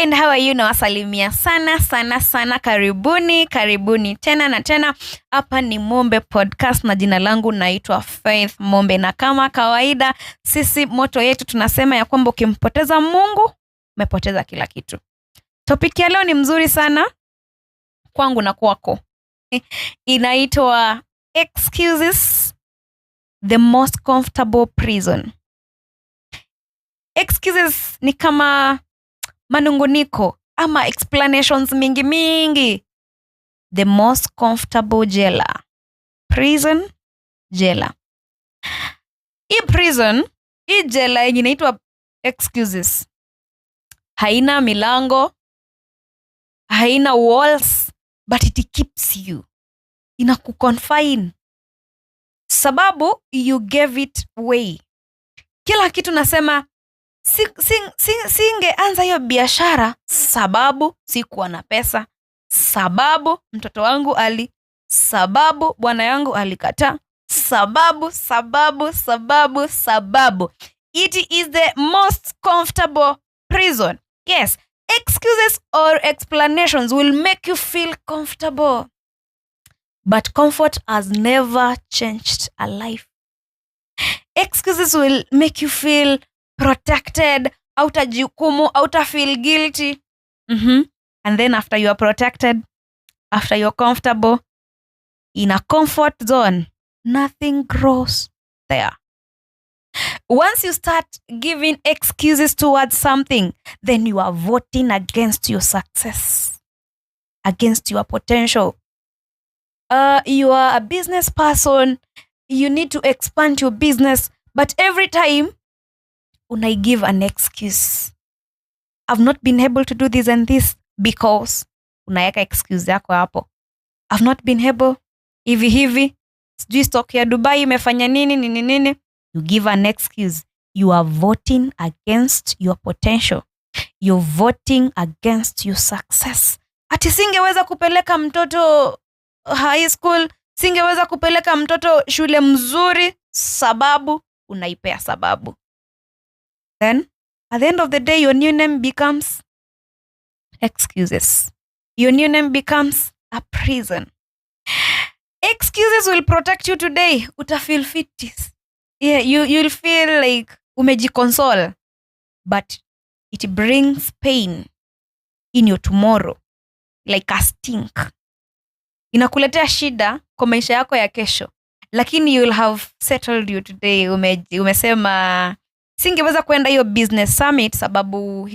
And how are you? Nawasalimia sana sana sana, karibuni karibuni tena na tena. Hapa ni Mombe Podcast na jina langu naitwa Faith Mombe, na kama kawaida sisi motto yetu tunasema ya kwamba ukimpoteza Mungu umepoteza kila kitu. Topic ya leo ni mzuri sana kwangu na kwako, inaitwa "Excuses, the most comfortable prison". Excuses ni kama manunguniko ama explanations mingi mingi, the most comfortable jailer, prison, jela. Hii prison, hii jela yenye inaitwa excuses haina milango, haina walls, but it keeps you, inakuconfine sababu you gave it way. Kila kitu nasema singeanza hiyo biashara sababu sikuwa na pesa, sababu mtoto wangu ali, sababu bwana yangu alikataa, sababu, sababu, sababu, sababu. It is the most comfortable prison. Yes, excuses or explanations will make you feel comfortable, but comfort has never changed a life. Excuses will make you feel protected, hautajihukumu, hauta feel guilty. And then after you are protected, after you're comfortable in a comfort zone, nothing grows there. Once you start giving excuses towards something, then you are voting against your success, against your potential. You are a business person, you need to expand your business, but every time unai give an excuse, "I've not been able to do this and this because", unaweka excuse yako hapo, "I've not been able hivi hivi, sijui stock ya Dubai imefanya nini nini nini". You give an excuse, you are voting against your potential, you're voting against your success. Ati singeweza kupeleka mtoto high school, singeweza kupeleka mtoto shule mzuri sababu, unaipea sababu. Then at the end of the day, your new name becomes excuses, your new name becomes a prison. Excuses will protect you today. Utafeel fit, yeah, you'll feel like umejiconsole, but it brings pain in your tomorrow, like a stink. Inakuletea shida kwa maisha yako ya kesho, lakini you will have settled you today. Umesema singeweza kwenda hiyo business summit sababu